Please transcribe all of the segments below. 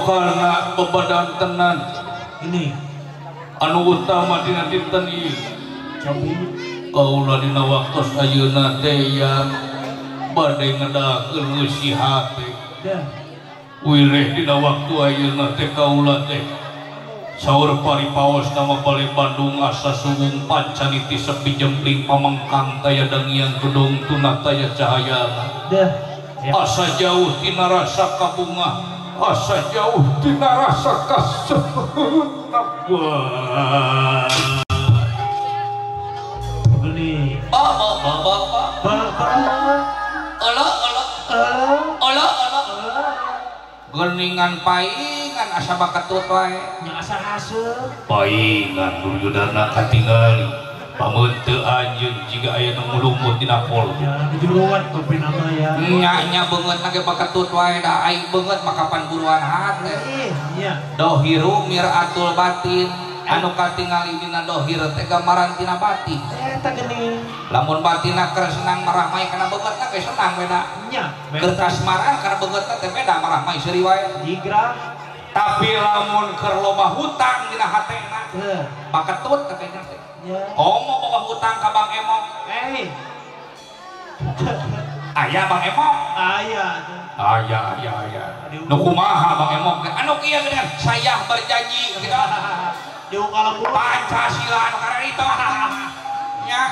Kana bebadan tenan ini anu utama dina dinten ieu kaula dina waktos ayeuna teh ya bade ngedakeun leusi hate wireh dina waktu ayeuna teh kaula teh saur paripaos nama Bale Bandung asa suwung pancaniti sepi jempling pamengkang taya dangiang gedong tuna taya cahayana asa jauh tina rasa kabungah asa jauh tina rasa kaseunah. Beli. Ba ba ba ba. Ala ala ala ala. Geningan paingan asa baketut wae. Nya asa haseup. Paingan Duryudana katingali. Pameun teu anjeun jiga aya nu mulumut dina pol. Ya dijuruan kopi nama ya. Nya nya beungeutna ge baketut wae da aing beungeut mah kapan buruan hate. Nya. Dohiru miratul batin anu katingali dina dohir teh gambaran tina batin. Eta geuning. Lamun batinna keur senang marahmai kana beungeutna ge senang beda. Nya. Keur kasmaran kana beungeutna teh beda marahmai seuri wae. Jigrah. Tapi lamun keur loba hutang dina hatena baketut teh nya teh. Komo boga hutang ka Bang Emok. Aya Bang Emok. Aya. Aya aya aya. Nu kumaha Bang Emok teh? Anu kieu geuningan saya berjanji gitu. Pancasila anu kararitu. Nya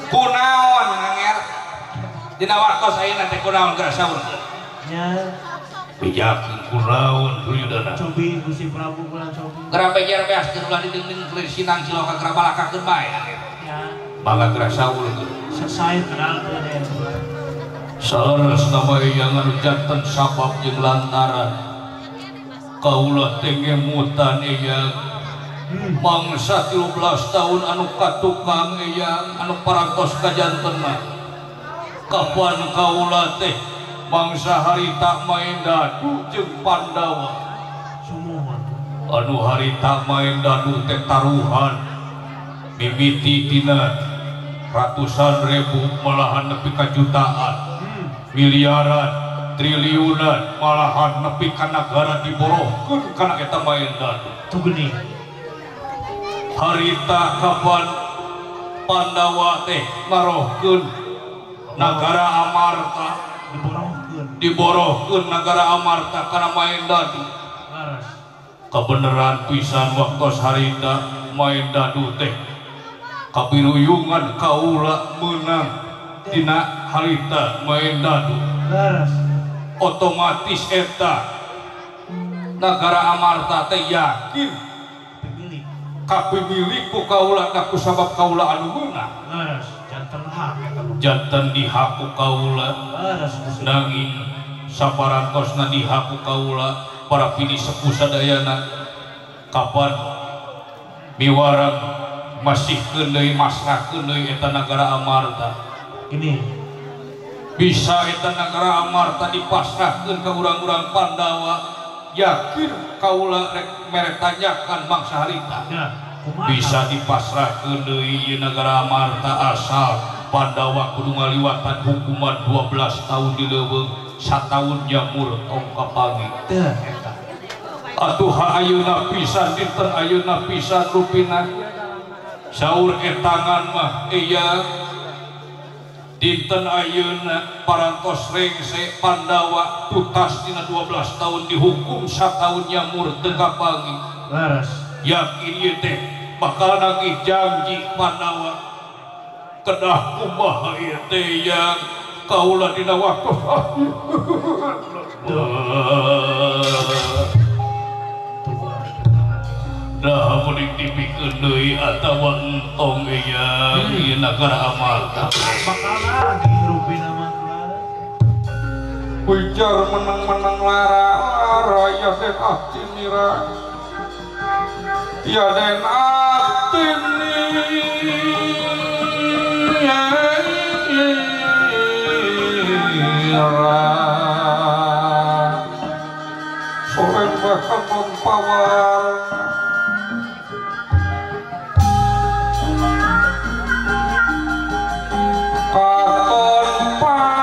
kunaon nganger. Dina waktos ayeuna teh kunaon geura saur. Nya. Bejakeun kunaon Duryudana. Cobi Gusti Prabu kula cobi. Geura bejer beaskeun ulah didengdeng kulir sinang ciloka geura balakakeun bae. Nya. Mangga geura saur. Sae kenal teh. Saleres nama yang anu janten sabab jeung lantaran kaula teh ngemutan eyang mangsa 13 tahun anu katukang eyang anu parantos kajantenna. Kapan kaula teh mangsa harita main dadu jeung Pandawa. Anu harita main dadu teh taruhan mimiti dina ratusan ribu malahan nepi ka jutaan, miliaran, triliunan, malahan nepi ka nagara diborohkeun kana eta main dadu. Tuh geuning. Harita kapan Pandawa teh ngarohkeun nagara Amarta, diborohkeun nagara Amarta kana main dadu. Kebenaran pisan waktos harita main dadu teh kapiruyungan kaula meunang dina harita main dadu. Otomatis eta nagara Amarta teh yakin kapimilik ku kaula ku sabab kaula anu meunang. Janten dihaku kaula nanging saparantosna dihaku kaula para pini sepuh sadayana kapan miwarang masihkeun deui masrahkeun deui eta nagara Amarta. Ini bisa eta nagara Amarta dipasrahkeun ka urang-urang Pandawa, yakin kaula rek mere tanyakan bangsa harita. Bisa dipasrahkeun deui ieu nagara Amarta asal Pandawa kudu ngaliwatan hukuman 12 tahun di leuweung, sataun jamur tong kapangi. Atuh ayeuna pisan dinten ayeuna pisan rupina saur etangan mah eyang dinten ayeuna parantos rengse Pandawa tutas dina 12 tahun dihukum sataun jamur teu kapangi. Yakin ieu teh bakal nagih janji Pandawa. Kedah kumaha ieu teh yang kaula dina waktu dah mending dipikeun deui atawa entong eyang ieu nagara Amarta. Bakal lagi rupina mah. Ujar menang-menang lara-lara ya den atinira. Ya den atinira. Soren bakal mempawar katon pawarna.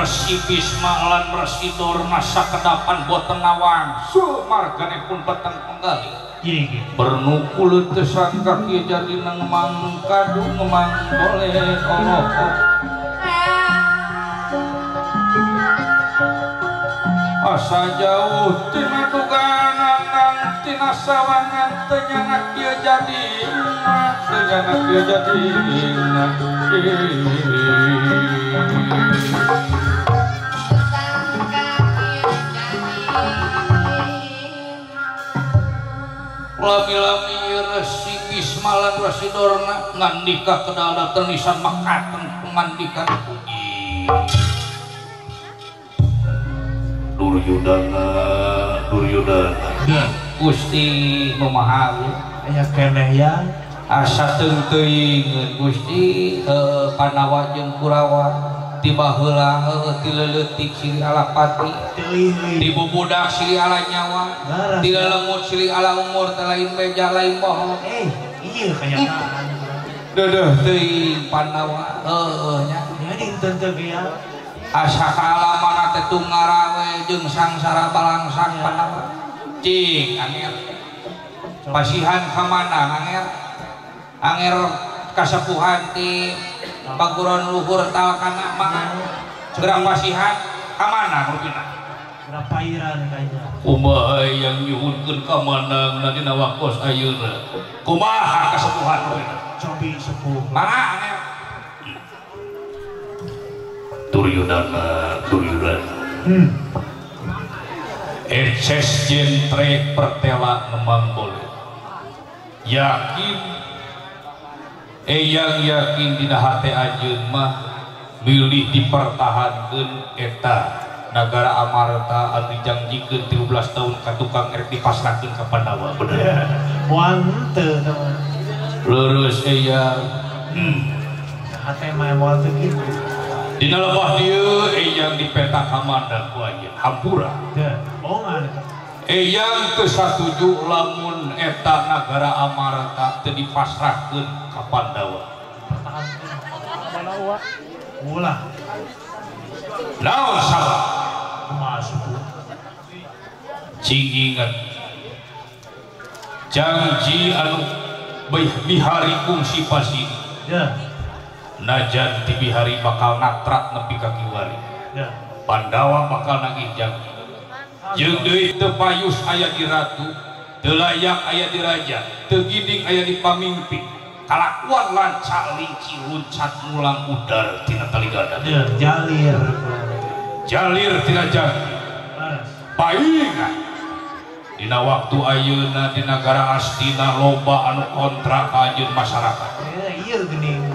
Resi Bisma lan Resi Dorna sakedapan boten nawangsul margane pun peteng penggalih. Bernukul teu sangka kieu jadi ngemang kadu ngemang boleh Allah. Asa jauh tina tugangan tina sawangan teu nyanak kieu jadina teu nyanak kieu jadina. Lami-lami Resi Bisma lan Resi Dorna ngandika kedal dateng nisan makaten pengandikan puji. Duryudana, Duryudana. Gusti nu maha aya keneh ya. Asa teuing Gusti Pandawa jeung Kurawa ti baheula ti leuletik silih ala pati, ti bubudak silih ala nyawa, ti lelemut silih ala umur, teh lain beja lain bohong. Iya kenyataan. Deudeuh teuing Pandawa heueuh nya. Jadi henteu teu ge ya. Asa kaalamanna teh tunggara we jeung sangsara balangsang Pandawa. Cing anger. Pasihan ka mana anger? Anger kasepuhan ti paguron luhur talkana mah gerak pasihan ka mana rupina? Gerak pairan kayaknya. Kumaha yang nyuhunkeun ka manangna dina waktos ayeuna? Kumaha kasepuhan rupina? Cobi sepuh. Mangga anger. Duryudana, Duryudana. Eces jentre pertela ngemang boleh. Yakin eyang yakin dina hate anjeun mah milih dipertahankeun eta nagara Amarta anu dijanjikeun 13 tahun ka tukang rek dipasrahkeun ka Pandawa bener. Moal henteu teh. Leres eyang. Hate mah moal teu kitu. Dina lebah dieu eyang dipeta ka mana ku anjeun hampura. Teu, bongan eta. Eyang teu satuju lamun eta nagara Amarta teu dipasrahkeun ka Pandawa. Pertahankeun. Ulah. Naon sabab? Kumaha suku? Cing inget. Janji anu bihari kungsi pasi. Ya. Najan ti bihari bakal natrat nepi ka kiwari. Ya. Pandawa bakal nagih janji. Jeung deui teu payus aya di ratu, teu layak aya di raja, teu giding aya di pamimpin. Kalakuan lanca linci luncat mulang udar tina taligada. Ya, jalir. Jalir tina janji. Paingan. Dina waktu ayeuna di nagara Astina loba anu kontra ka anjeun masyarakat. Ya, ieu geuning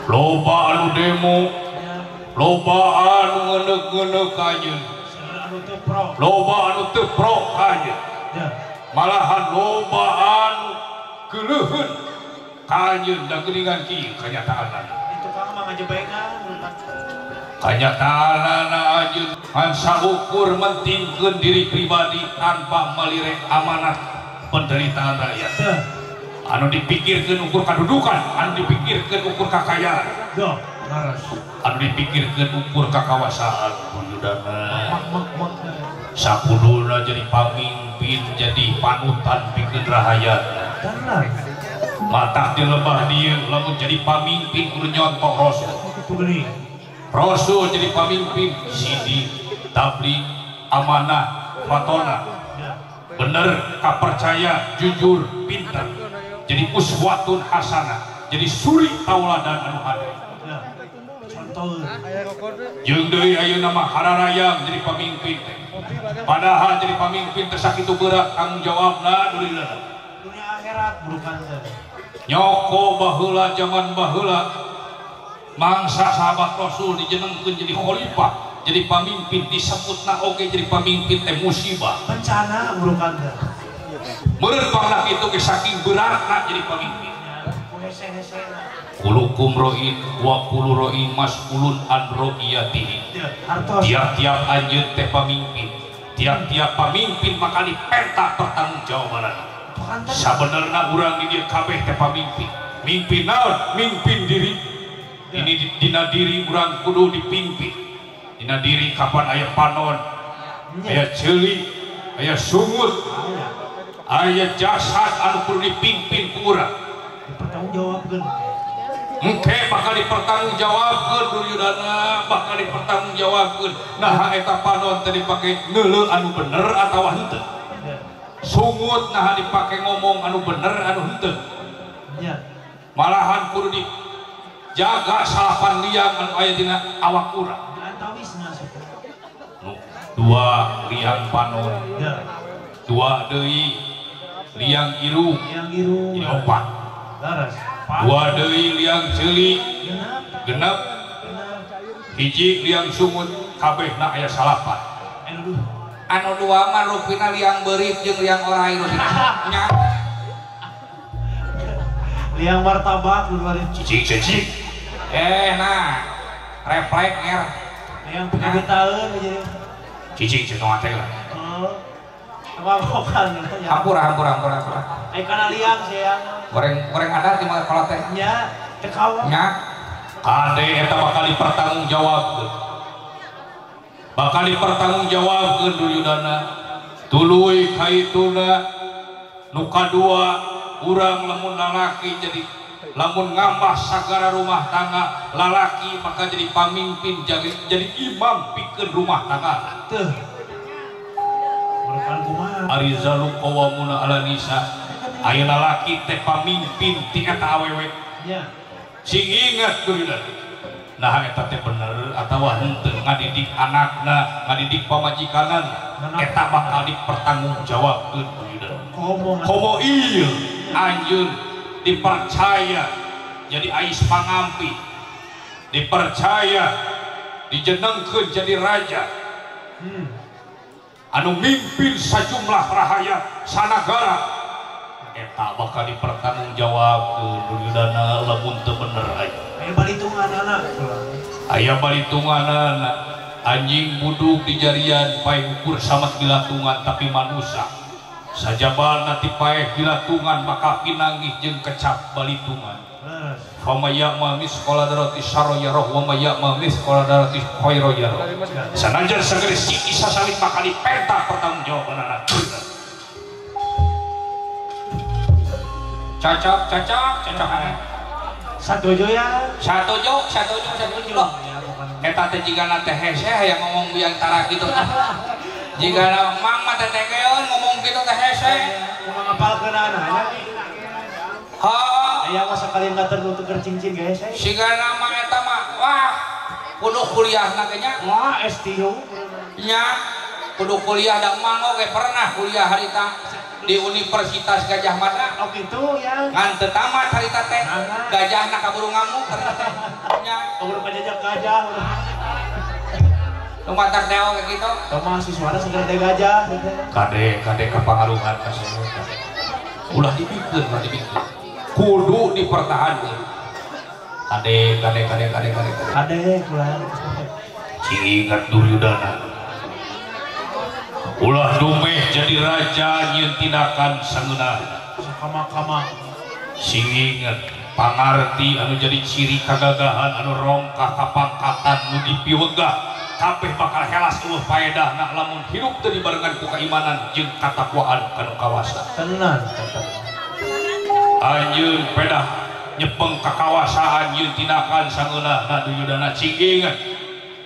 loba anu demo, loba anu ngeuneuh-ngeuneuh ka anjeun. Loba anu teu pro ka anjeun. Malahan loba anu geuleuheun ka anjeun da geuningan kieu kanyataanna. Di tukang mah ngajebengan. Kanyataanna anjeun ngan saukur mentingkeun diri pribadi tanpa melirek amanah penderitaan rakyat. Anu dipikirkeun ukur kadudukan, anu dipikirkeun ukur kakayaan. Anu dipikirkeun ukur kakawasaan Duryudana. Sakuduna jadi pamimpin, jadi panutan pikeun rahayatna. Matak di lebah dieu lamun jadi pamimpin kudu nyontoh Rasul. Rasul jadi pamimpin sidi, tabligh, amanah, fatona. Bener, kapercaya, jujur, pintar. Jadi uswatun hasanah, jadi suri tauladan anu hade. Contoh. Jeung deui ayeuna mah hararayang jadi pamimpin teh. Padahal jadi pamimpin teh sakitu berat tanggung jawabna dunia. Dunia akhirat bukan teh. Nyoko baheula zaman baheula mangsa sahabat Rasul dijenengkeun jadi khalifah, jadi pamimpin disebutna oge jadi pamimpin teh musibah. Bencana bukan teh. Meureun pangna kitu ge saking beratna jadi pamimpin. Kulukum ro'in wa kulu ro'in mas'ulun an ro'iyatihi. Tiap-tiap anjeun teh pamimpin, tiap-tiap pamimpin bakal dipenta pertanggungjawabanana. Sabenerna urang di dieu kabeh teh pamimpin. Mimpin naon? Mimpin diri. Ini dina diri urang kudu dipimpin. Dina diri kapan aya panon, aya ceuli, aya sungut, aya jasad anu kudu dipimpin ku urang. Dipertanggungjawabkeun. Engke bakal dipertanggungjawabkeun Duryudana, bakal dipertanggungjawabkeun. Nah eta panon teh dipake neuleu anu bener atawa henteu. Sungut nah dipake ngomong anu bener anu henteu. Malahan kudu dijaga salapan liang anu aya dina awak urang. Dua liang panon, dua deui liang irung, jadi opat. Dua deui liang ceuli genep, hiji liang sungut, kabehna aya salapan. Anu dua mah rupina liang beurit jeung liang orai rupina. Nya. Liang martabak dua cicing cicing. Nah, reflek nger. Liang pegetaeun jadi. Cicing cicing teh lah. Oh. Mabokan. Hampura hampura hampura hampura. Ai kana liang sia. Goreng goreng ada di mana kalau teh? Nya, teu kawa. Nya. Kade eta bakal dipertanggungjawabkeun. Bakal dipertanggungjawabkeun Duryudana. Tuluy kaituna nu kadua urang lamun lalaki jadi lamun ngambah sagara rumah tangga lalaki bakal jadi pamimpin jadi imam pikeun rumah tangga. Teuh. Arizalu qawamuna ala nisa. Aya lalaki teh pamimpin ti eta awewe. Nya. Sing ingat Duryudana. Nah eta teh bener atawa henteu ngadidik anakna, ngadidik pamajikanana, eta bakal dipertanggungjawabkeun Duryudana. Komo ieu anjeun dipercaya jadi ais pangampi, dipercaya dijenengkeun jadi raja. Anu mimpin sajumlah rahayat sanagara eta bakal dipertanggungjawabkeun Duryudana lamun teu bener aya. Aya balitunganana. Aya balitunganana. Anjing buduk di jarian paeh ukur samat dilatungan tapi manusa. Sajabana ti paeh dilatungan maka pinanggih jeung kecap balitungan. Fama ya'mal misqala dzarratin syarran yarah wa may ya'mal misqala dzarratin khairan yarah. Sanajan sagede siki sasalit bakal dipenta pertanggungjawabanana. Cocok, cocok, cocok. Satuju ya. Satuju, satuju, satuju loh. Eta teh jigana teh hese hayang ngomong biantara gitu. Jigana mang mah teh tegeun ngomong gitu teh hese. Kumaha ngapalkeunana nya. Ha, aya mah sakali ngater nutuker cincin ge hese. Sigana mah eta mah wah kudu kuliahna ge nya. Wah, S3. Nya, kudu kuliah da mang oge pernah kuliah harita di Universitas Gajah Mada. Oh gitu ya. Ngan teu tamat harita teh. Gajahna kaburu ngamuk harita teh. Nya, kaburu kajajak gajah. Nu matak teh oge kitu. Tah mahasiswana segera teh gajah. Kade kade kapangaruhan ka ulah dipikeun, ulah dipikeun. Kudu dipertahankeun. Kade kade kade kade kade. Kade kula. Cing ingat Duryudana. Ulah dumeh jadi raja nyieun tindakan sangeunahna. Sakama-kama. Sing inget pangarti anu jadi ciri kagagahan anu rongkah kapangkatan nu dipiwegah kabeh bakal helas eueuh paedahna lamun hirup teu dibarengan ku kaimanan jeung katakwaan kanu kawasa. Tenan. Anjeun pedah nyepeng kakawasaan nyieun tindakan sangeunahna Duryudana. Cing inget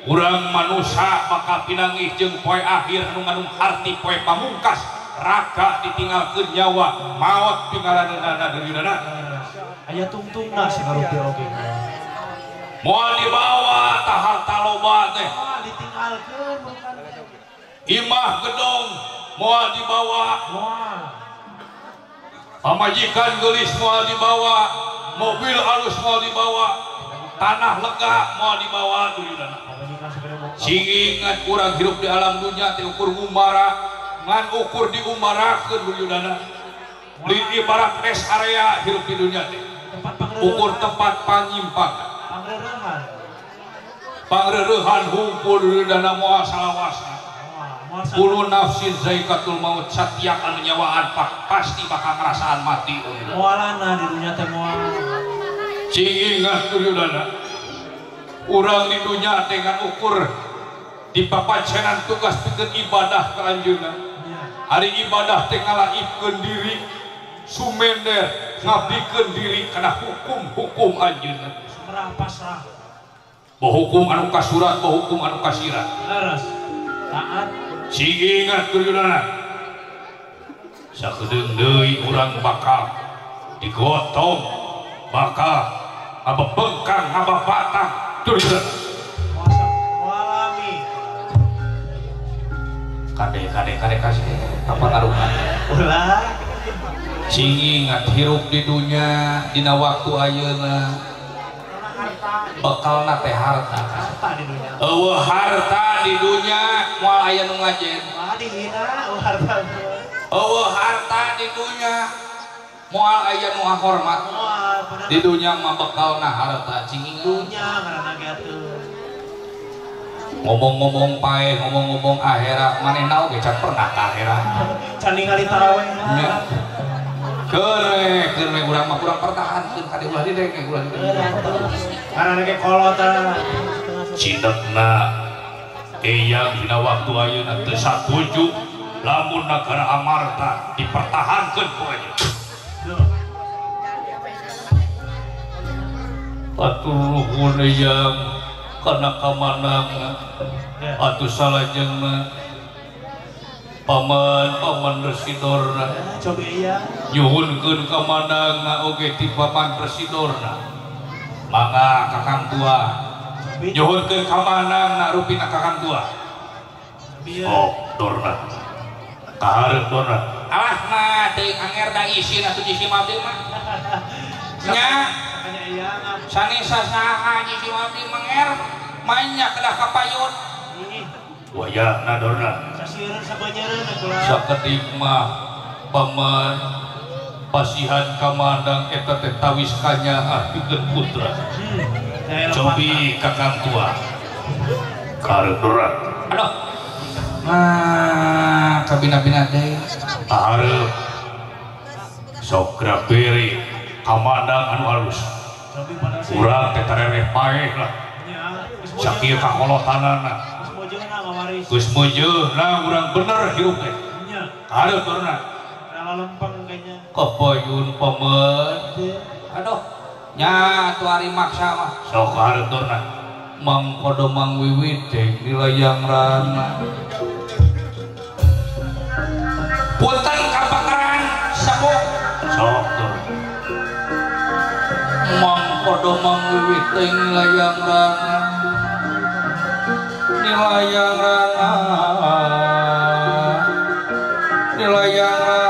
urang manusia bakal pinanggih jeung poe akhir anu ngandung arti poe pamungkas raga ditinggalkeun nyawa maot tinggalannana Duryudana. Aya tungtungna sakarupi oge moal dibawa tah harta loba teh ditinggalkeun bukan imah gedong moal dibawa, moal pamajikan geulis moal dibawa, mobil alus moal dibawa, tanah lega moal dibawa Duryudana. Sing ingat urang hirup di alam dunia teh ukur ngumara ngan ukur diumarakeun Duryudana. Di ibarat rest area hirup di dunia teh tempat Ukur tempat panyimpangan. Pangreurehan hungkul Duryudana moal salawasna. Kullu nafsin zaikatul maut, satiap anu nyawaan pasti bakal ngrasaan mati. Moalana di dunya teh moal. Cing ingat Duryudana, urang di dunya teh ngan ukur dipapacenan tugas pikeun ibadah ka anjeunna. Ari ibadah teh ngalaibkeun diri, sumender ngabdikeun diri kana hukum-hukum anjeunna. Sumerah pasrah. Boh hukum anu kasurat, boh hukum anu kasirat. Leres. Taat. Sing ingat Duryudana, sakedeung deui urang bakal digotong, bakal ngabebengkang, ngababatang Duryudana. Moalami. Kade kade kade kasih kapangaruhan. Ulah. Sing ingat hirup di dunya dina waktu ayeuna bekalna teh harta. Harta di dunya. Eueuh harta di dunya moal aya nu ngajen. Wah dihina eueuh harta. Eueuh harta di dunya moal aya nu ngahormat. Moal di dunya mah bekalna harta. Cing ingat. Dunya ngaranna ge atuh. Ngomong-ngomong paeh, ngomong-ngomong akhirat, manehna oge can pernah ka akhirat. Can ningali taraweh. Nya. Keun we urang mah kurang pertahankeun kade ulah didenge ulah didenge. Ngaranna ge kolot tah. Cidekna eyang dina waktu ayeuna teu satuju lamun nagara Amarta dipertahankeun ku anjeun. Atur nuhun eyang kana kamanangna atuh salajengna paman-paman Residorna coba iya nyuhunkeun kamanangna oge ti paman Residorna mangga kakang tua nyuhunkeun kamanangna rupina kakang tua. Oh Dorna kahareup Dorna alah mah teuing anger da isin atuh jisim abdi mah nya sanesa saha jisim abdi manger mainnya kedah kapayun wayahna Dorna sakedik mah paman pasihan kamandang eta teh tawis kanyaah pikeun putra. Cobi kakang tua kahareup Dorna aduh mah kabina-bina deui kahareup sok gerak bere kamandang anu halus urang teh tarereh paeh lah sakieu kakolotanana geus meujeuna urang bener hirup teh kahareup Dorna kapayun paman aduh nya atuh ari maksa mah sok kahareup Dorna Mang Kodo Mang Wiwit teh di layang rana punten kapangeran sepuh sok Dorna Mang Kodo Mang Wiwit teh di layang rana di layang rana di layang rana.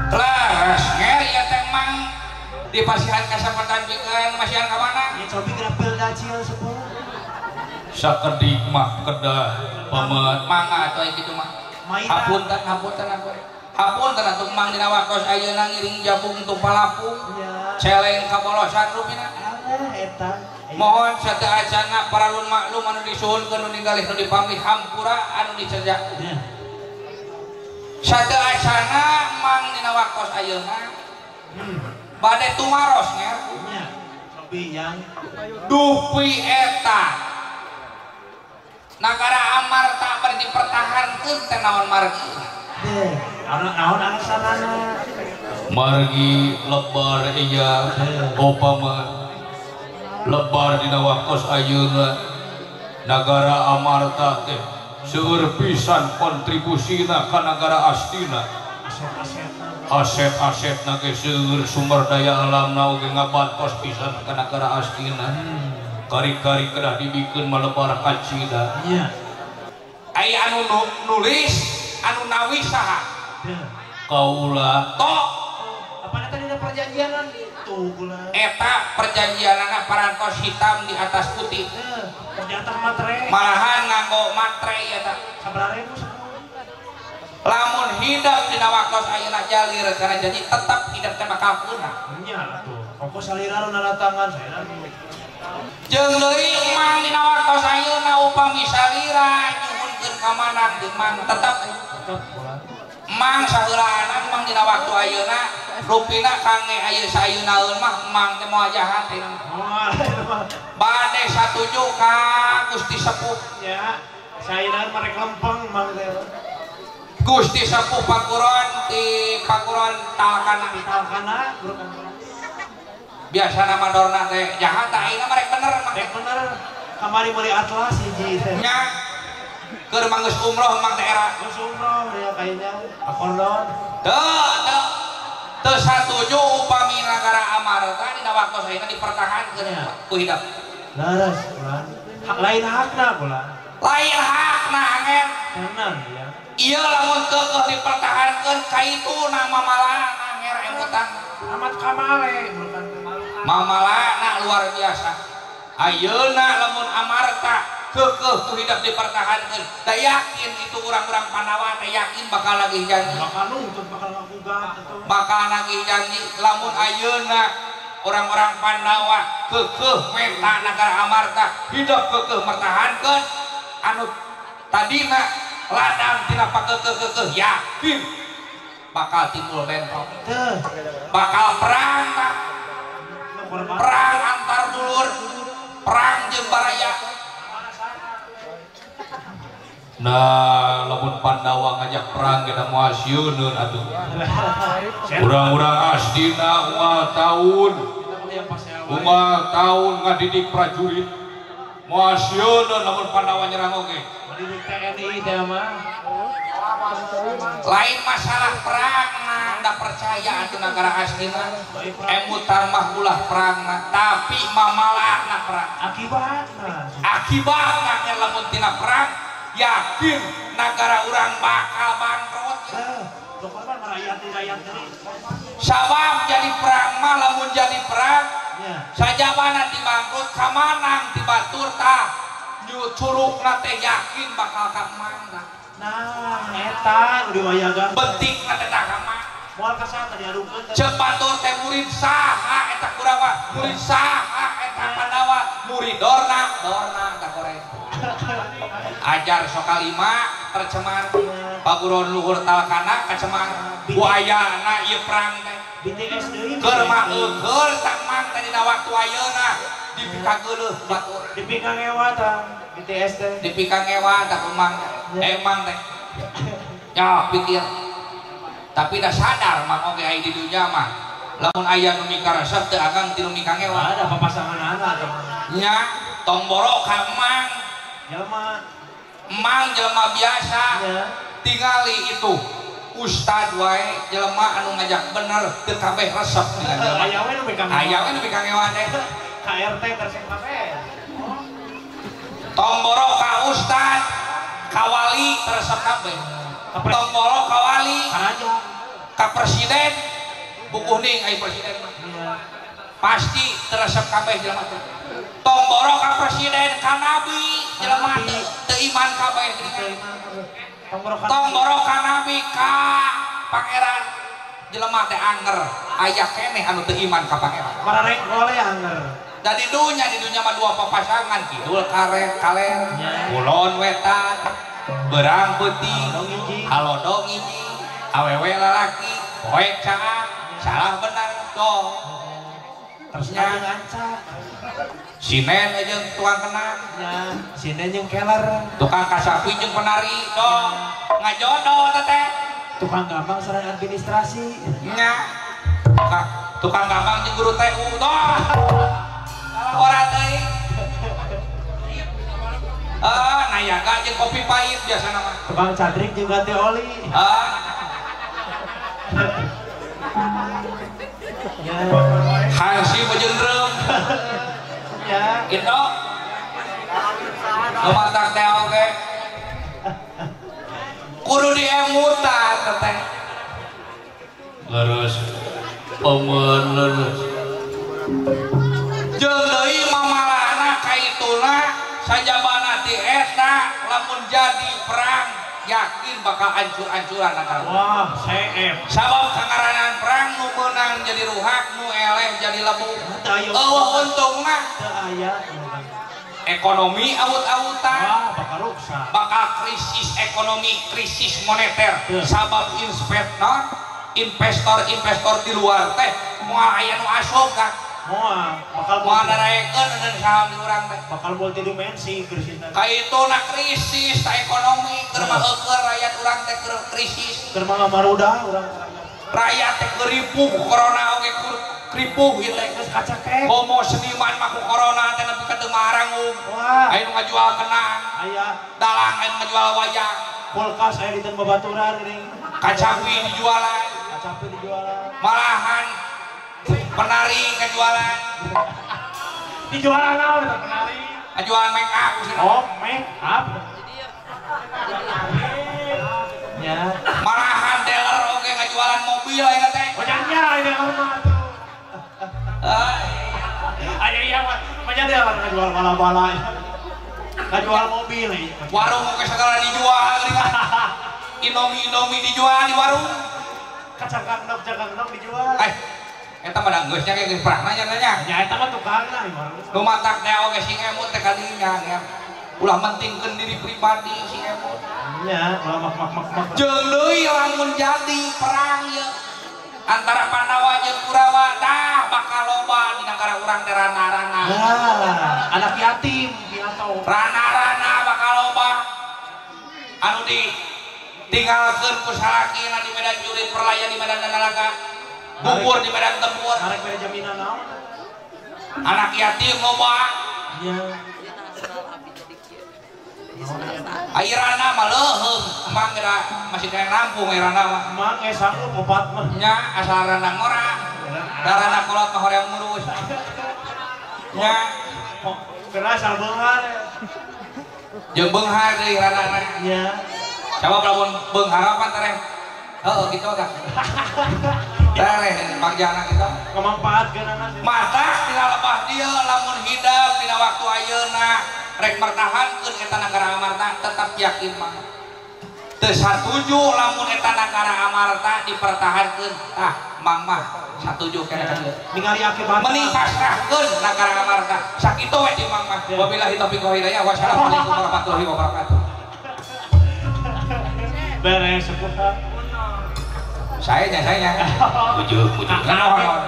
Leres nger ieu teh Mang dipasihan kasempatan pikeun masihan ka mana? Ya cobi grapel dacil sepuh. Sakedik mah kedah paman mangga atuh kitu mah. Hapunten hapunten hapunten atuh Mang dina waktos ayeuna ngiring jabung tu palapung celeng kabolosan rupina. Eta mohon sateu acana paralun maklum anu disuhunkeun nu ninggalih nu dipamih hampura anu dicerja. Sateu acana Mang dina waktos ayeuna bade tumaros nger. Cobi yang dupi eta nagara Amarta bari dipertahankeun teh naon margi? Naon alasanana? Margi lebar iya upama lebar dina waktos ayeuna nagara Amarta teh seueur pisan kontribusina ka nagara Astina. Aset-asetna ge seueur sumber daya alamna oge ngabantos pisan ka nagara Astina. Kari-kari kedah dibikeun malebar ka Cina. Nya. Aya anu nulis, anu nawi saha? Kaula. Tok. Apana tadi perjanjianan itu kula. Eta perjanjianana parantos hitam di atas putih. Di atas matre. Malahan nganggo matre eta. Sabaraha ribu sepuluh. Lamun hidep dina waktos ayeuna jalir kana janji tetep hidep teh bakal punah. Nya atuh. Ongko salira nu naratangan saya. Jeung deui mang dina waktos ayeuna upami salira nyuhunkeun ka manang jeung mang tetep tetep kula. Mang saheulaanan mang dina waktu ayeuna rupina kange aya saayeunaeun mah mang teh moal jahat ayeuna. Moal eta mah. Bade satuju ka Gusti Sepuh. Nya, saayeunaeun mah rek lempeng mang teh. Gusti Sepuh Pakuron ti Pakuron Talkana. Ti Talkana biasana mandorna teh jahat tah ayeuna mah rek bener mang. Rek bener. Kamari meuli atlas hiji teh. Nya. Keur mah geus umroh mang teh era. Geus umroh dia kayaknya. Akondon. Teu teu. Teu satuju upami nagara Amarta dina waktu ayeuna dipertahankeun ku hidep. Leres kula. Hak lain hakna kula. Lain hakna angen. Tenan ya. Ieu lamun keukeuh dipertahankeun ka ituna mamalana nger emutan. Amat kamale mamalana luar biasa. Ayeuna lamun Amarta keukeuh ku hidep dipertahankeun, da yakin itu urang-urang Pandawa teh yakin bakal nagih janji. Bakal nuntut, bakal ngagugat atuh. Bakal nagih janji lamun ayeuna orang-orang Pandawa keukeuh menta nagara Amarta hidep keukeuh mertahankeun anu tadina ladang tina pakeukeuh-keukeuh yakin bakal timbul bentrok. Bakal perang tah. Perang antar dulur, perang jeung baraya. Nah, lamun Pandawa ngajak perang kita moal sieuneun atuh. Urang-urang Astina unggal taun. Unggal taun ngadidik prajurit. Moal sieuneun lamun Pandawa nyerang oge. Ngadidik TNI teh mah. Lain masalah perang nah, da percaya atuh nagara Astina. Emutan mah ulah perang nah, tapi mamalana perang. Akibatna. Akibatna lamun tina perang yakin nagara urang bakal bangkrut. Sabab jadi perang mah lamun jadi perang sajabana ti bangkrut kamanang ti batur tah curugna teh yakin bakal kamang. Nah, eta nu diwayagan. Bentikna teh tah kamang. Moal kasah tadi adukeun teh. Ceuk batur teh murid saha eta Kurawa, murid saha eta Pandawa, murid Dorna, Dorna tah koreng. Ajar sokalima tercemar, paguron luhur Talkana kacemar, ku ayana ieu perang teh. BTS deui. Keur mah eueur tak mang teh dina waktu ayeuna dipikageuleuh batur. Dipikangewa tah BTS teh. Dipikangewa tah emang emang teh. Ya pikir. Tapi dah sadar mang oge aya di dunya mah. Lamun aya nu mikaresep teu agang ti nu mikangewa. Ada papasanganana teh. Nya tong boro ka emang. Jelema emang jelema biasa. Tingali itu ustad wae jelema anu ngajak bener teu kabeh resep dengan jelema. Aya we nu mikangewa. Aya we nu mikangewa teh. KRT resep kabeh. Tong boro ka ustad, ka wali resep kabeh. Tong boro ka wali, ka presiden, bukuh ning ai presiden mah. Pasti teresep kabeh jelema teh. Tong boro ka presiden, ka nabi, jelema teu iman kabeh geuningan. Tong boro ka nabi, ka pangeran, jelema teh anger, aya keneh anu teu iman ka pangeran. Mararengkole anger. Da di dunya mah dua papasangan, kidul kaler, kulon wetan, berang peuting, halodong hiji, awewe lalaki, poek caang, salah benar dong. Terusnya ngancak. Sinen jeung tukang kenang. Ya, sinen jeung keler. Tukang kasapi jeung penari dong. Ngajodoh teteh. Tukang gampang sareng administrasi. Nya. Tukang gampang jeung guru TU dong. Ora teuing. Nayaga jeung kopi pahit biasana mah. Tukang cadrik jeung ganti oli. Ya. Hansip jeung drum. Ya. Gitu. Lumatak teh oge. Kudu diemutan teteh. Leres. Paman leres. Jeung deui mamalahna kaituna sajabana ti eta lamun jadi perang yakin bakal ancur-ancuran nagara. Wah, seep. Sabab kangaranan perang nu meunang jadi ruhak, nu eleh jadi lebu. Eueuh untungna teu aya. Ekonomi awut-awutan. Wah, bakal ruksak. Bakal krisis ekonomi, krisis moneter. Sabab investor-investor di luar teh moal aya nu asup ka. Moal, bakal moal daraekeun dan saham di urang teh. Bakal multidimensi krisisna. Kaituna krisis ta ekonomi keur mah eueur rakyat urang teh keur krisis. Keur mah marudah urang. Rakyat teh keur ripuh corona oge keur ripuh ieu teh geus kacakek. Komo seniman mah ku corona teh nepi ka teu marangung. Wah, aya nu ngajual kenang. Aya dalang aya nu ngajual wayang. Kulkas aya di teu babaturan geuning. Kacapi dijualan. Kacapi dijualan. Malahan penari ngajualan. Dijualan naon eta penari? Ngajualan make up. Oh, make up. Ya. Malahan dealer oge ngajualan mobil ayeuna teh. Oh nya aya mah atuh. Aya ieu mah nya dealer ngajual bala-bala. Ngajual mobil ieu. Warung oge segala dijual geuning. Indomie-indomie dijual di warung. Kacang kangdong dijual. Eta mah da geus nya geus perahna nya nya. Nya eta mah tukangna ieu warung. Nu matak teh oge sing emut teh kadinya nya. Ulah mentingkeun diri pribadi sing emut. Nya, ulah mak-mak-mak. Jeung deui lamun jadi perang ieu antara Pandawa jeung Kurawa tah bakal loba di nagara urang teh rana-rana. Wah, anak yatim piatu. Rana-rana bakal loba anu di tinggalkeun ku salakina di medan jurit perlayan di medan nalaga. Gugur di medan tempur. Arek bere jaminan naon? Anak yatim loba. Iya. Airana mah leuheung, emang geura masih kena nampung airana mah. Emang ge sanggup opat mah. Nya asal rana ngora. Darana kolot mah hoream ngurus. Nya kena asal beunghar. Jeung beunghar deui rana. Nya. Coba lamun beunghar apa tereh? Heeh kitu tah. Tereh bagjana kitu. Kamanfaatkeunana. Matak dina lebah dieu lamun hidep dina waktu ayeuna rek mertahankeun eta nagara Amarta tetap yakin mah. Teu satuju lamun eta nagara Amarta dipertahankeun tah mang mah satuju keneh ka dieu. Ningali akibatna. Mending pasrahkeun nagara Amarta. Sakitu we di mang mah. Wabillahi taufiq wal hidayah. Wassalamualaikum warahmatullahi wabarakatuh. Beres sepuh. Saya nya. Pujuk. Naon.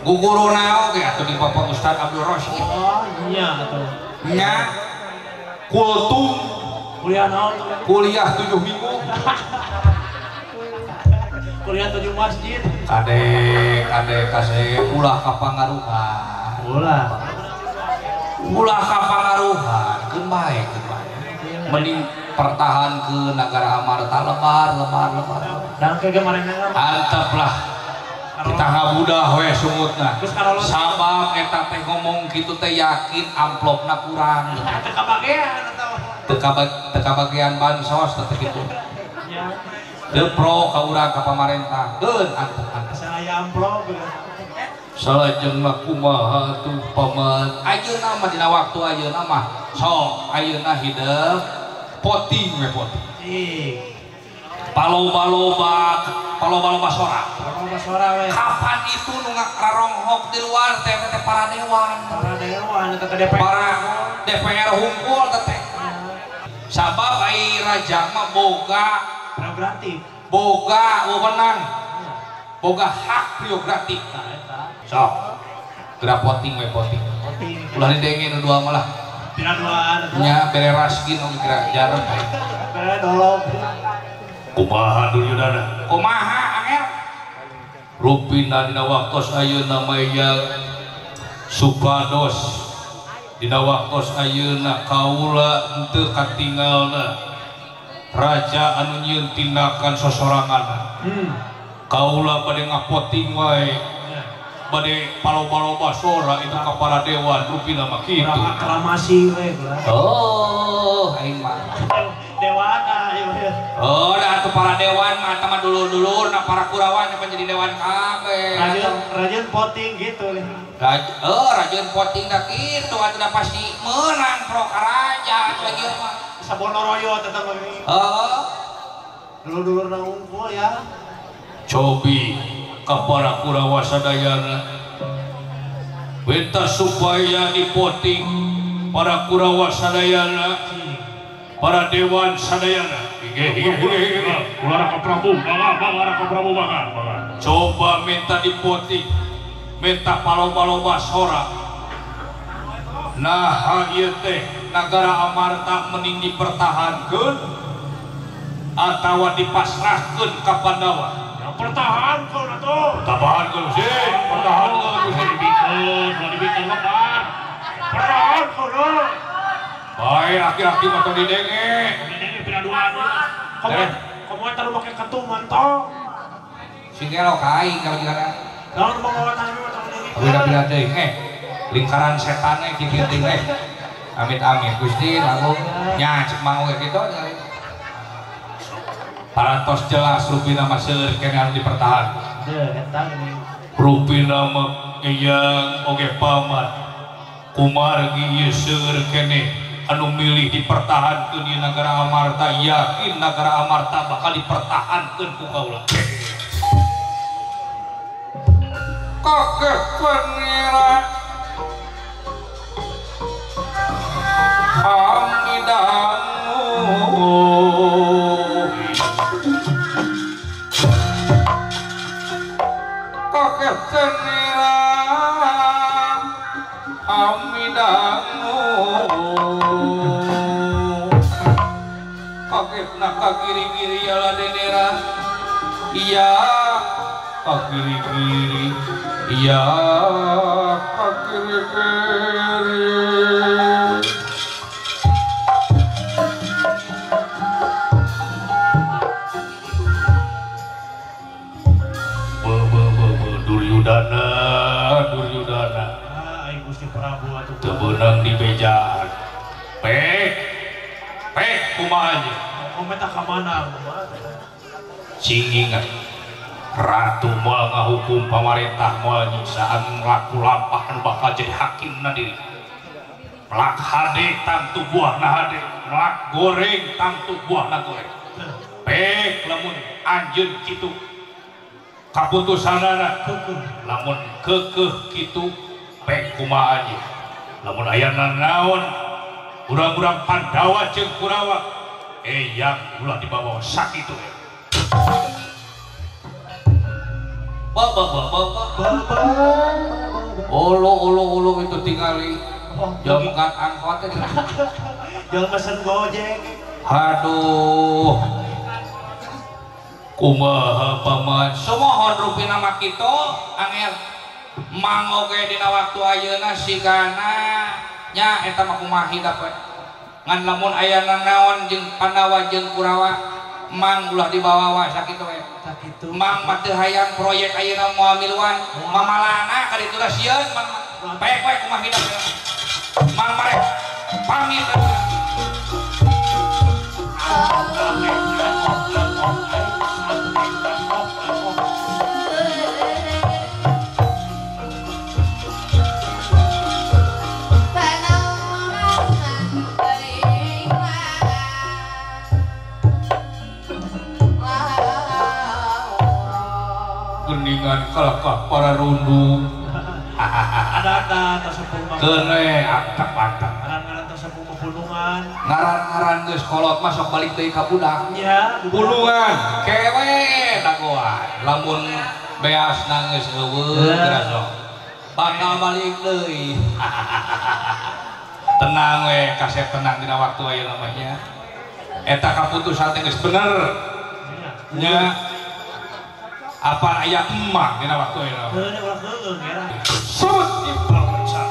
Guguruna oge atuh di Bapak Ustaz Abdul Rosyid. Oh, iya atuh. Nya kultum kuliah naon? Kuliah 7 minggu. Kuliah 7 masjid. Kade kasih ulah kapangaruhan. Ulah kapangaruhan, keun bae. Mending pertahankeun nagara Amarta lebar. Dan ke kemarin antep lah. Kita ngabudah we sungutna. Sabab eta teh ngomong kitu teh yakin amplopna kurang. Teu kabagean atawa teu kabagean bansos teh kitu. Nya. Teu pro ka urang ka pamarentah. Keun antep. Asal aya amplop. Salajengna kumaha atuh paman. Ayeuna mah dina waktu ayeuna mah sok ayeuna hideung poting we poting. Cing. Paloba-loba sora. Paloba sora we. Kapan itu nu ngaronghok di luar teh teh para dewan. Para dewan eta teh DPR. Para DPR hungkul teh. Sabab ai raja mah boga prerogatif. Boga wewenang. Boga hak prerogatif. Tah eta. Sok. Geura poting we poting. Poting. Ulah didenge nu dua malah. Tina duaan atuh. Nya bere raskin oge geura jarep we. Bere dolog. Kumaha Duryudana? Kumaha angel? Rupina dina waktos ayeuna maya supados dina waktos ayeuna kaula henteu katingalna raja anu nyieun tindakan sosorangan. Kaula bade ngapoting wae. Bade paloba-loba sora itu ka para dewan rupina mah kitu. Aklamasi we. Oh, aing mah. Dewana ieu. Oh, dah atuh para dewan mah eta mah dulur-dulur na para Kurawa nya jadi dewan kabeh. Rajin voting gitu. Rajin voting dah kitu atuh dah pasti meunang pro karaja atuh lagi mah. Sabonoroyo tetep mah. Heeh. Dulur-dulur na unggul ya. Cobi ka para Kurawa sadayana. Minta supaya dipoting para Kurawa sadayana, para dewan sadayana. Coba minta dipoting, minta paloba-loba sora. Nah, ieu teh nagara Amarta mending dipertahankeun atawa dipasrahkeun ka Pandawa. Pertahankeun atuh. Pertahankeun sih, pertahankeun sih. Dibikeun lebar. Pertahankeun. Bae aki-aki mah tong didenge. Didenge pinaduan. Komo eta nu make ketum tong. Sing elok ka aing kalau gimana. Naon mangawatan mah tong didenge. Beda-beda teuing lingkaran setan kieu teuing Amit-amit Gusti langsung nya cek mau kayak gitu. Parantos jelas rupina mah seueur keneh anu dipertahankan. Deuh eta geuning. Rupina mah eyang oge paman. Kumargi ieu seueur keneh anu milih dipertahankeun di nagara Amarta, yakin nagara Amarta bakal dipertahankeun ku kaula. Kakek pengira amidangu kakek pengira amidangu kakek nak kiri-kiri ya denera iya kiri-kiri iya kiri-kiri. Duryudana, Duryudana. Aing Gusti Prabu atuh. Teu beunang dibejaan. Pek. Pek kumaha aja. Komentar ka mana kumaha? Cing ingat. Ratu moal ngahukum pamarentah moal nyiksaan laku lampah anu bakal jadi hakimna diri. Melak hade tangtu buahna hade, melak goreng tangtu buahna goreng. Pek lamun anjeun kitu kaputusanana lamun kekeh kitu pek kumaha aja. Lamun aya nanaon urang-urang Pandawa jeung Kurawa eyang ulah dibawa sakitu. Ba ba ba ba ba. Olo olo olo itu tingali. Jauh kan angkot teh. Jauh mesen Gojek. Aduh. Kumaha paman sumohon rupina mah kitu angel mang oge dina waktu ayeuna sigana nya eta mah kumaha hidap we ngan lamun aya nanaon jeung Pandawa jeung Kurawa mang ulah dibawa sakitu we sakitu mang mah teu hayang proyek ayeuna moal miluan mamalana ka ditu da sieun mang bae we kumaha hidap mang marek pamit. Geningan kalakah para rundung. Ada-ada tersepung mah. Keun antap-antap. Ngaran-ngaran tersepung mah pulungan. Ngaran-ngaran geus kolot mah sok balik deui ka budak. Nya, pulungan. Kewe dagoan. Lamun beasna geus eueuh geura sok. Bakal balik deui. Tenang we, kasep tenang dina waktu ayeuna mah nya. Eta kaputusan teh geus bener. Nya. Apa aya emang dina waktu ayeuna? Heuh, ulah heueuh era. Sebut impal mencar.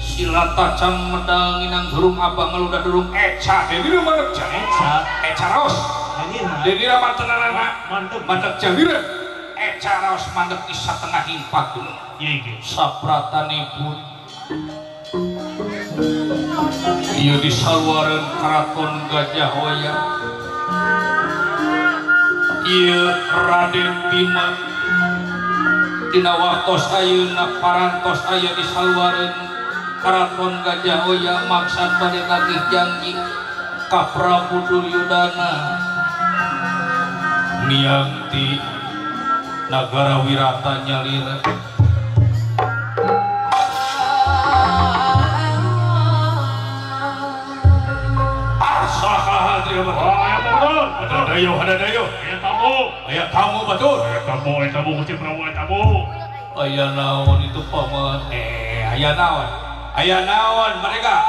Silata can medal nginang gerung abang ngeludah durung eca dewi mandek can eca eca raos dewi mantenanana mandek jawira eca raos mandek di satengah himpa gunung sapratanipun Ieu di saluareun Karaton Gajah Waya. Ieu Raden Bima dina waktos ayeuna parantos aya di saluareun Karaton Gajah Waya maksad bade nagih janji ka Prabu Duryudana niang ti nagara Wirata nyalira. Ada dayo, ada dayo. Aya tamu, aya tamu batur. Aya tamu, aya tamu Gusti Prabu, aya tamu. Aya naon itu paman? Aya naon? Aya naon mereka?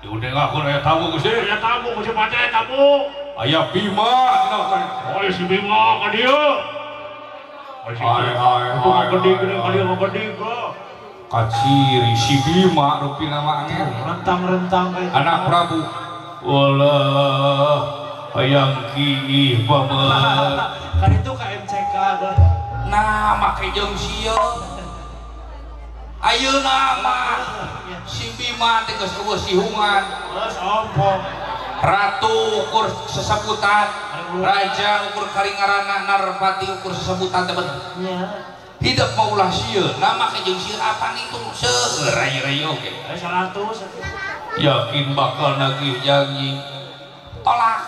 Diundang aku aya tamu Gusti. Aya tamu Gusti Prabu, aya tamu. Aya Bima. Oh, si Bima ka dieu. Ai ai ai. Gede gede ka dieu gede ka. Kaciri si Bima rupina mah angel. Rentang-rentang kayak anak Prabu. Walah hayang kiih paman. Kan itu KMCK dah. Nah, make jeung sieun. Ayeuna mah si Bima teh geus eueuh sihungan. Geus ompong. Ratu ukur sesebutan, raja ukur karingarana, narpati ukur sesebutan teh bener. Iya. Hidup mah ulah sieun, nah make jeung sieun apaan itu? Seueur rai-rai oge. 100. Yakin bakal nagih janji. Tolak.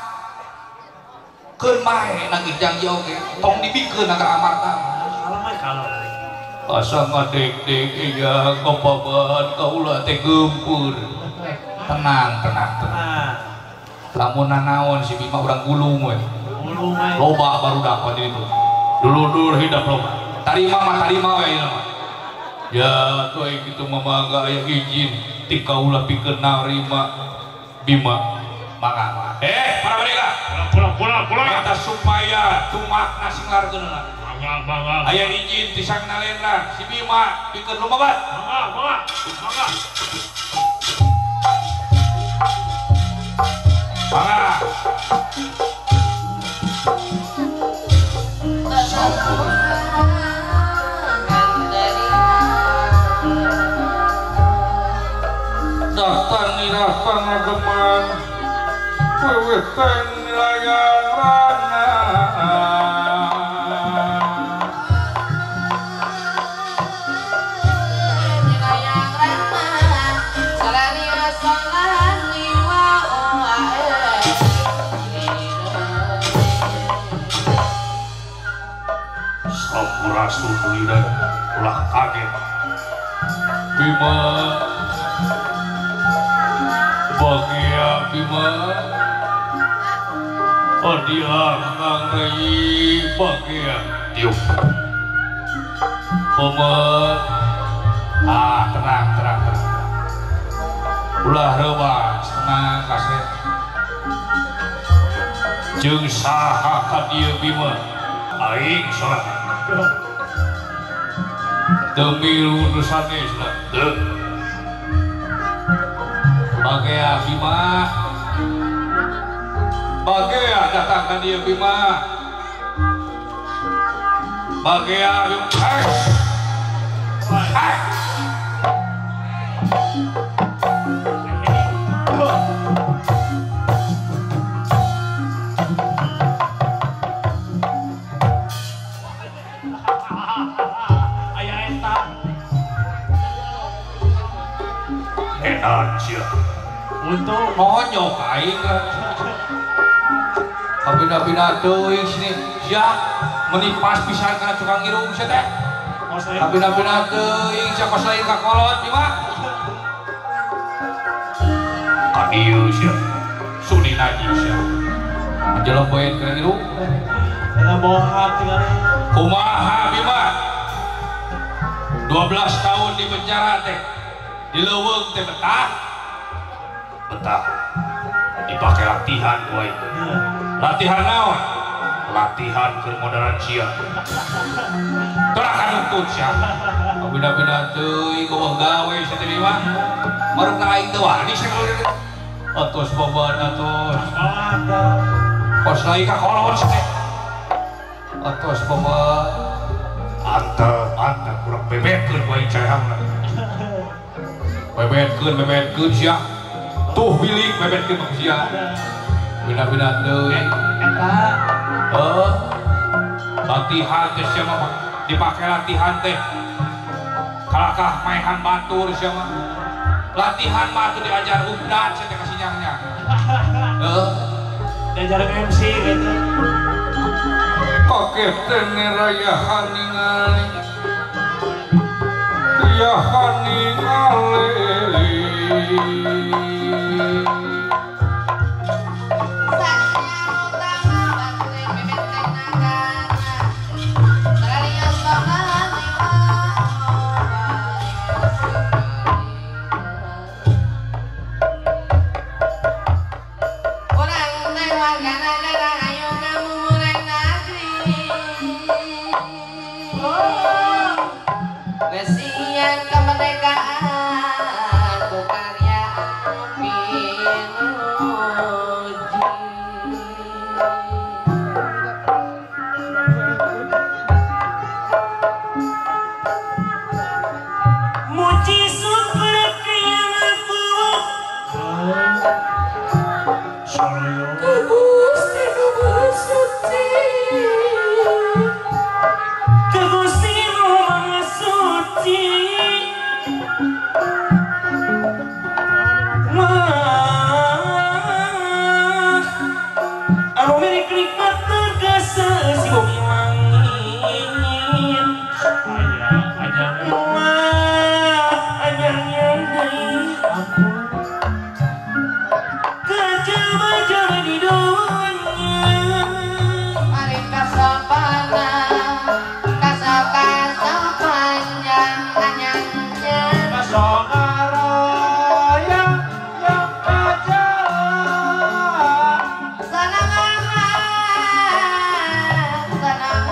Keun bae nagih janji oge, tong dibikeun agar amarta. Kalem we kalem. Asa ngadek-dek iya kapaban kaula teh geumpeur. Tenang, tenang, tenang. Lamun nanaon si Bima urang gulung we. Gulung we. Loba barudak mah di ditu. Dulur-dulur hidup loba. Tarima mah tarima we ieu mah. Ya tuh kitu mah mangga aya izin ti kaula pikeun narima Bima. Mangga mangga. Para mereka. Pulang pulang pulang. Minta supaya tumakna sing largeunna. Mangga mangga. Aya izin ti Sang Nalendra si Bima pikeun lumabat. Mangga mangga. Mangga. Mangga. Sampun. Daftar nirah pangageman weweh teng layang rana. Sampurasun Duryudana ulah kaget. Bima bagia Bima. Adia Kang Rei bagia tiup. Paman ah tenang tenang tenang. Ulah reuwas tenang kasep. Jeung saha ka dieu Bima? Aing sorangan. Teu milu nu sanes lah. Teu. Bagea Bima. Bagea datang ka dieu Bima. Bagea Bima. Hai. Aya eta. Edan sia. Untung nonyok aing lah. Kabina-bina teuing sini sia menipas pisan kana tukang irung sia teh. Kabina-bina teuing sia kos lain ka kolot Bima. Ka dieu sia. Sudi najis sia. Anjeun poe kana irung. Eta bohong tinggal. Kumaha Bima? 12 tahun di penjara teh. Di leuweung teh betah. Betah. Dipakai latihan wae. Latihan naon? Latihan keur modaran sia. Teu kanuntut sia. Beda-beda teuing eueuh gawe sia teh Bima. Marukna aing teu wani sia kalau atos baban atos. Kos lain ka kolot sia teh. Atos baban. Antep, antep kurang bebetkeun ku aing caehangna. Bebetkeun, bebetkeun sia. Tuh bilik bebetkeun mah sia. Bina-bina deui. Eta. Heuh. Latihan teh sia mah dipake latihan teh. Kalakah maehan batur sia mah. Latihan mah atuh diajar ubdan sia teh ka sinyangnya. Heuh. Diajar MC gitu. Kaget teh nerayahan ningali. Riyahan ningali. Sana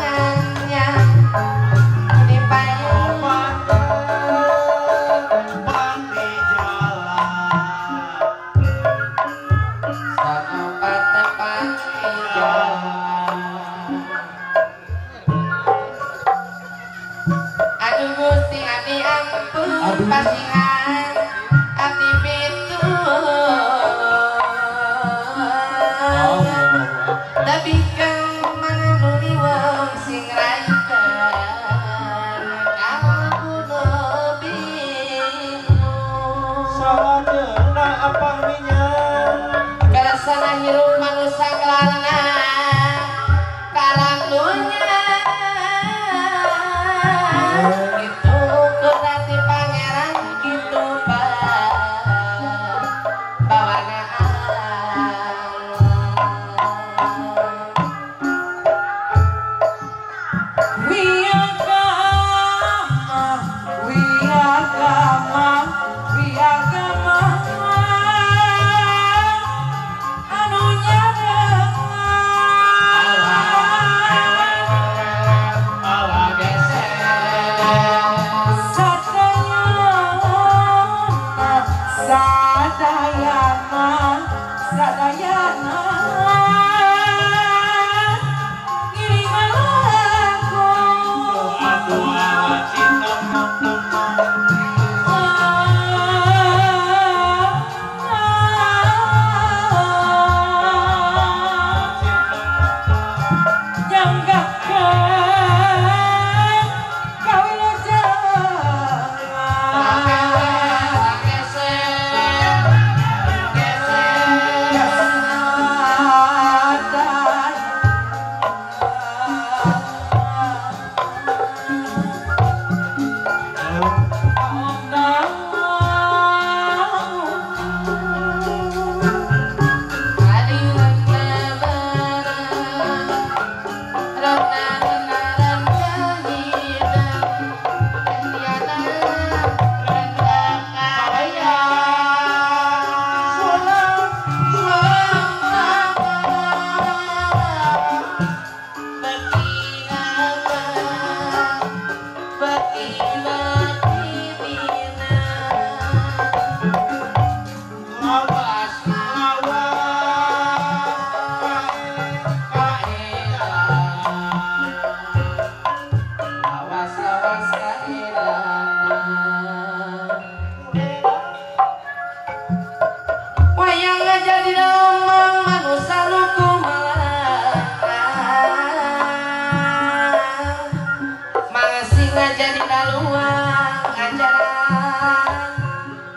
Sanajan dina luang ajaran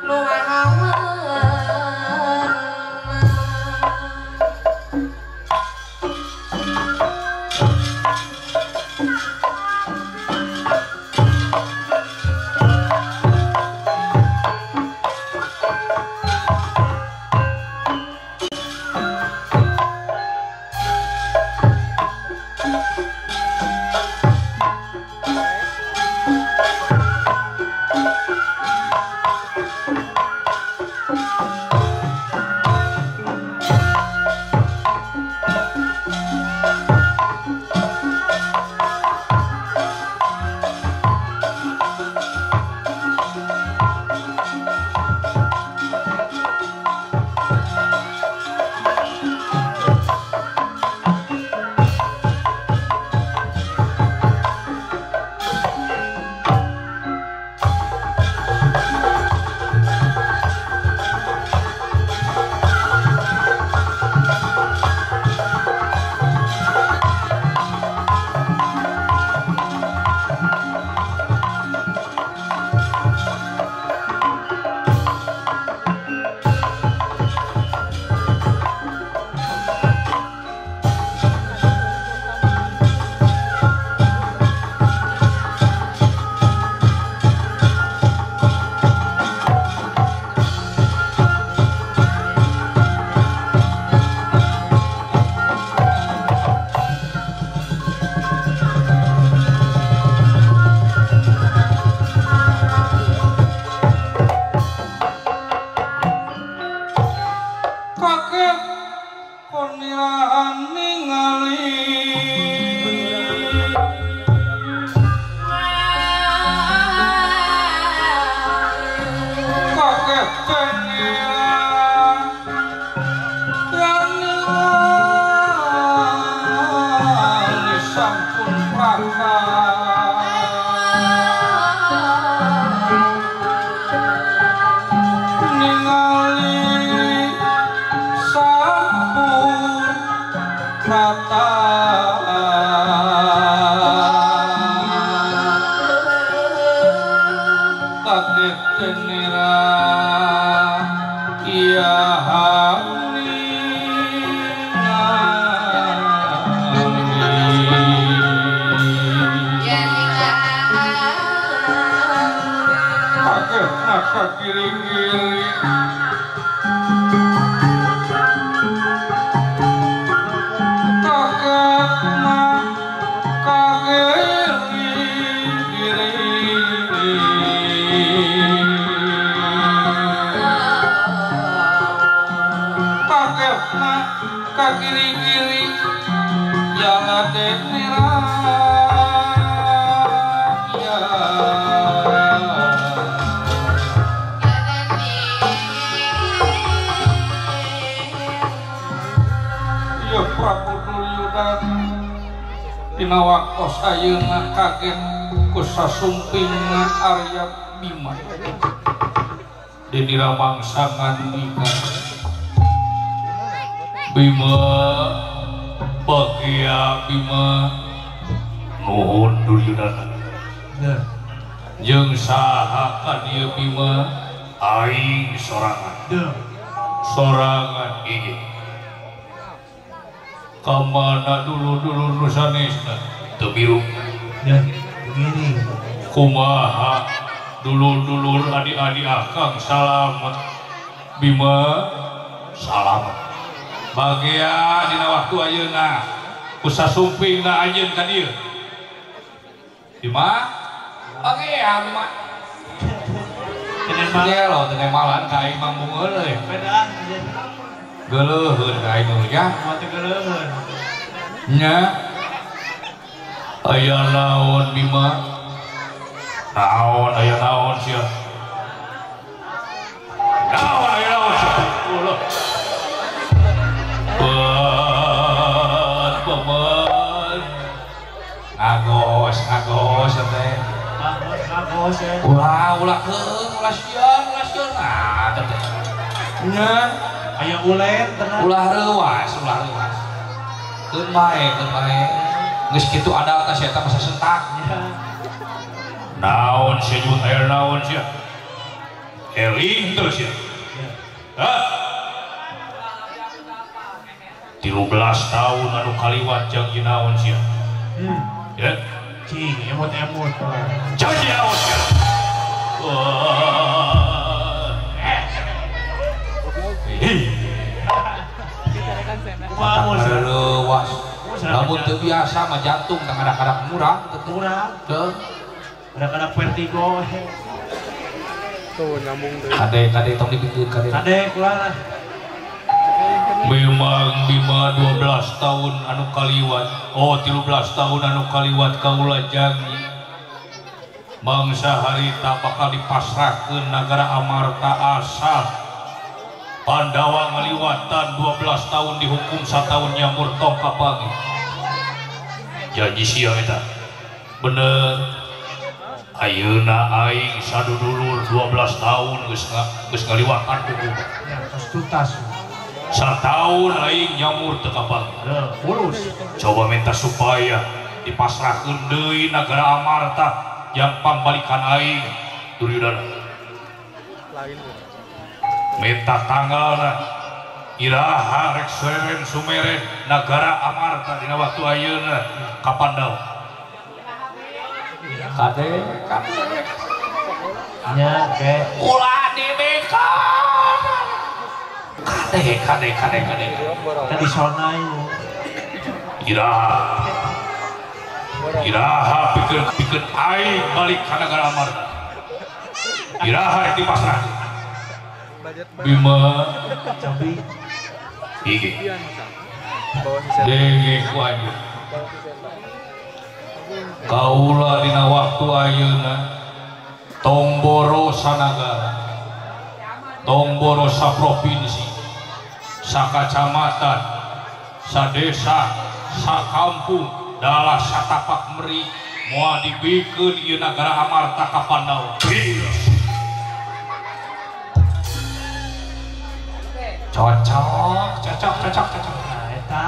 luang awan. Dina waktos ayeuna kaget ku sasumpingna Arya Bima. Dina mangsa ngandika Bima bagia Bima nuhun Duryudana. Jeung saha ka dieu Bima aing sorangan. Sorangan ieu. Kamana dulu-dulu nusanesna teu biru. Kumaha dulur-dulur adik-adik akang salamet Bima salamet. Bagia dina waktu ayeuna ku sasumpingna anjeun ka dieu. Bima bagia Bima. Teu nemalan ka aing mah bungeul euy. Geuleuheun ka aing mah nya. Nya aya naon Bima? Naon aya naon sia? Naon aya naon sia? Ulah. Paman. Ngagos, ngagos teh. Ngagos, ngagos ya. Ulah, ulah keung, ulah sieun, ulah sieun. Nah, teh. Nya aya ulen tenang. Ulah reuas, ulah reuas. Keun bae, keun bae. Geus kitu adatna sia eta masa sentak. Naon sia nyebut aya naon sia? Eling terus ya. Hah? 13 tahun anu kaliwat janji naon sia? Ya. Cing, emot-emot. Janji naon sia? Lewas. Lamun teu biasa mah jantung teh kadang-kadang murah, murah. Teu. Kadang-kadang vertigo. Tuh nyambung deui. Kade tong dipikeun kade. Kade kula lah. Memang Bima 12 tahun anu kaliwat. Oh 13 tahun anu kaliwat kaula janji. Mangsa harita bakal dipasrahkeun nagara Amarta asal Pandawa ngaliwatan 12 tahun dihukum satahun nyamur tong kapangi. Janji sia eta. Bener. Ayeuna aing sadudulur 12 tahun geus ngaliwatan hukum. Ya, tos tuntas. Satahun aing nyamur teu kapangi. Mulus. Coba minta supaya dipasrahkeun deui nagara Amarta yang pambalikan aing Duryudana. Lain. Minta tanggalna iraha rek seren sumeren nagara Amarta dina waktu ayeuna ka Pandawa. Kade kade nya ke ulah dibikeun. Kade kade kade kade. Tadi sonai. Iraha. Iraha pikeun aing balik ka nagara Amarta. Iraha rek dipasrahkeun. Bima Cabi iki denge ku anjeun kaula dina waktu ayeuna tong boro sanagara tong boro saprovinsi sakacamatan sadesa sakampung dalah satapak meri moal dibikeun ieu nagara Amarta ka Pandawa. Cocok, cocok, cocok, cocok. Nah, eta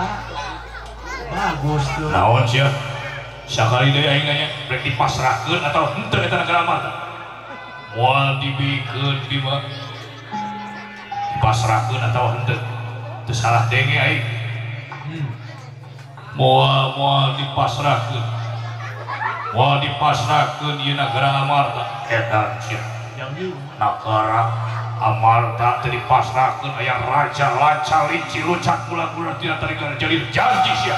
bagus tuh. Naon sia? Sakali deui aing nanya, rek dipasrahkeun atau henteu eta nagara Amarta? Moal dibikeun di mah. Dipasrahkeun atau henteu? Teu salah denge aing. Moal dipasrahkeun. Moal dipasrahkeun ieu nagara Amarta. Edan sia. Nagara Amarta teu dipasrahkeun aya raja lancar linci loncat mula-mula tina tarigan jadi janji sia.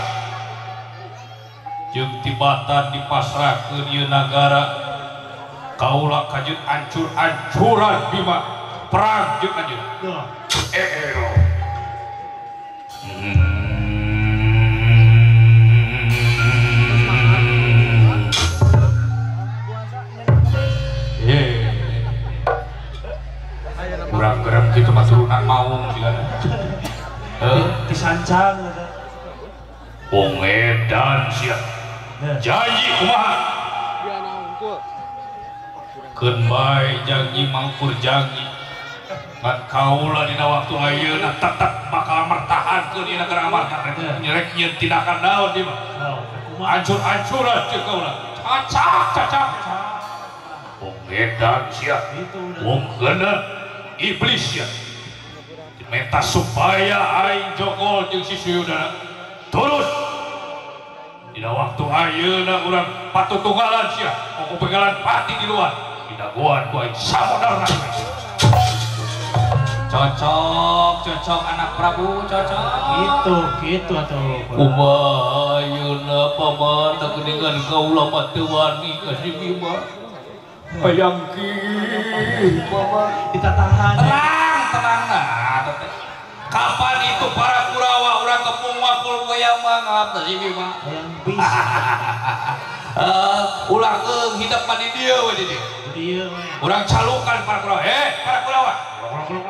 Jeung tibatan dipasrahkeun ieu nagara kaula kajeun ancur-ancuran Bima perang jeung anjeun. Kurang gerem gitu mah turunan maung sigana. Disancang eta. Wong edan sia. Janji kumaha? Keun bae janji mangkur janji. Ngan kaula dina waktu ayeuna tetep bakal mertahankeun ieu nagara Amarta. Rek nyieun tindakan naon ieu mah. Ancur-ancuran ceuk kaula. Cacak cacak. Wong edan sia. Wong geuneuh iblis ya minta supaya aing jogol jeung si Suyudana turun dina waktu ayeuna urang patutunggalan sia pokok pegalan pati di luar didagoan ku aing samodarna. Cocok cocok anak Prabu cocok gitu gitu atuh kumaha ayeuna paman da geuningan kaula mah teu wani ka si Bima. Hayang ki mama kita tahan. Tenang, tenang nah. Kapan itu para Kurawa urang kepung wakul goyang mangap teh si Bima. Hayang bisa. Ulah keung hidup mah di dieu we di dieu. Dieu we. Urang calukan para Kurawa. Para Kurawa.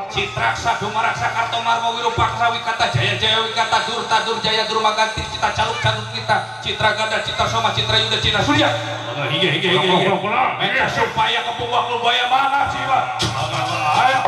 Citraksa Dumaraksa Kartomarmo Wirupaksa Wikata Jaya Jaya Wikata Durta Durjaya Durmaganti Cita Caluk Caluk kita Citra Ganda Citra Soma Citra Yuda Citra Surya. Hige hige hige. Minta supaya kepung wakul goyang mangap sih, Pak. Ayo.